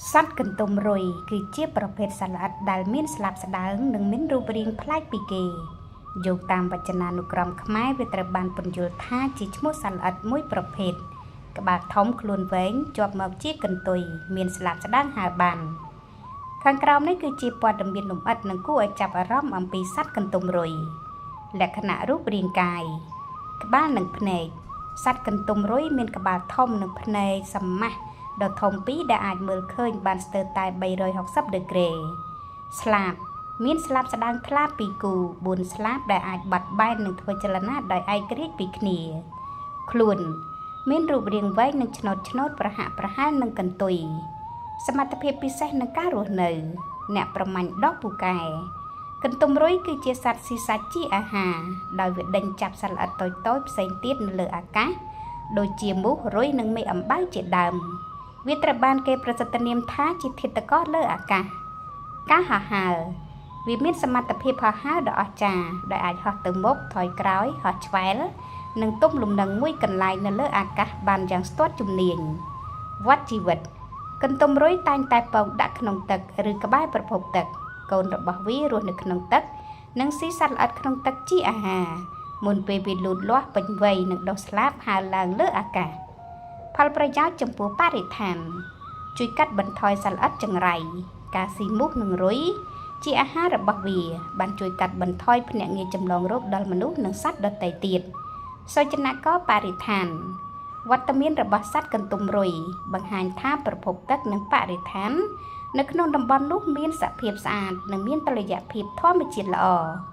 សត្វកន្ទុំរុយគឺជាប្រភេទសត្វល្អិតដែលមានស្លាបស្ដើងនិងមានរូបរាងប្លែកពីគេយោងតាមវចនានុក្រមខ្មែរវាត្រូវបានពន្យល់ថាជាឈ្មោះសត្វល្អិតមួយប្រភេទក្បាលធំខ្លួនវែងជាប់មកជាកន្ទុយមានស្លាបស្ដើងហើរបានខាងក្រោមនេះគឺជាព័ត៌មានលម្អិតនិងគួរឲ្យចាប់អារម្មណ៍អំពីសត្វកន្ទុំរុយលក្ខណៈរូបរាងកាយក្បាលនិងភ្នែកសត្វកន្ទុំរុយមានក្បាលធំនិងភ្នែកសមាស់ដ៏ធំពីរដែលអាចមើលឃើញបានស្ទើរតែ360ដឺក្រេស្លាបមានស្លាបស្ដើងថ្លាពីរគូ4ស្លាបដែលអាចបត់បែននិងធ្វើចលនាដោយឯករាជ្យពីគ្នាខ្លួនមានរូបរាងវែងនិងឆ្នោតឆ្នោតប្រហាក់ប្រហែលនឹងកន្ទុយសមត្ថភាពពិសេសក្នុងការរស់នៅអ្នកប្រមាញ់ដ៏ពូកែកន្ទុំរុយគឺជាសត្វស៊ីសាច់ជាអាហារដោយវាដេញចាប់សត្វល្អិតតូចៗផ្សេងទៀតនៅលើអាកាសដូចជាមូសរុយនិងមេអំបៅជាដើមវាត្រូវបានគេប្រសិទ្ធនាមថាជាធាតុករលើអាកាសការហោះហើរវាមានសមត្ថភាពហោះហើរដ៏អស្ចារ្យដែលអាចហោះទៅមុខថយក្រោយហោះឆ្វែលនិងទប់លំនឹងមួយកន្លែងនៅលើអាកាសបានយ៉ាងស្ទាត់ជំនាញវដ្តជីវិតកន្ទុំរុយតែងតែពងដាក់ក្នុងទឹកឬក្បែរប្រភពទឹកកូនរបស់វារស់នៅក្នុងទឹកនិងស៊ីសត្វល្អិតក្នុងទឹកជាអាហារមុនពេលវាលូតលាស់ពេញវ័យនិងដុះស្លាបហើរឡើងលើអាកាសផលប្រយោជន៍ចំពោះបរិស្ថានជួយកាត់បន្ថយសត្វល្អិតចង្រៃការស៊ីមូសនិងរុយជាអាហាររបស់វាបានជួយកាត់បន្ថយភ្នាក់ងារចម្លងរោគដល់មនុស្សនិងសត្វដទៃទៀតសូចនាករបរិស្ថានវត្តមានរបស់សត្វកន្ទុំរុយបង្ហាញថាប្រភពទឹកនិងបរិស្ថាននៅក្នុងតំបន់នោះមានសភាពស្អាតនិងមានតុល្យភាពធម្មជាតិល្អ។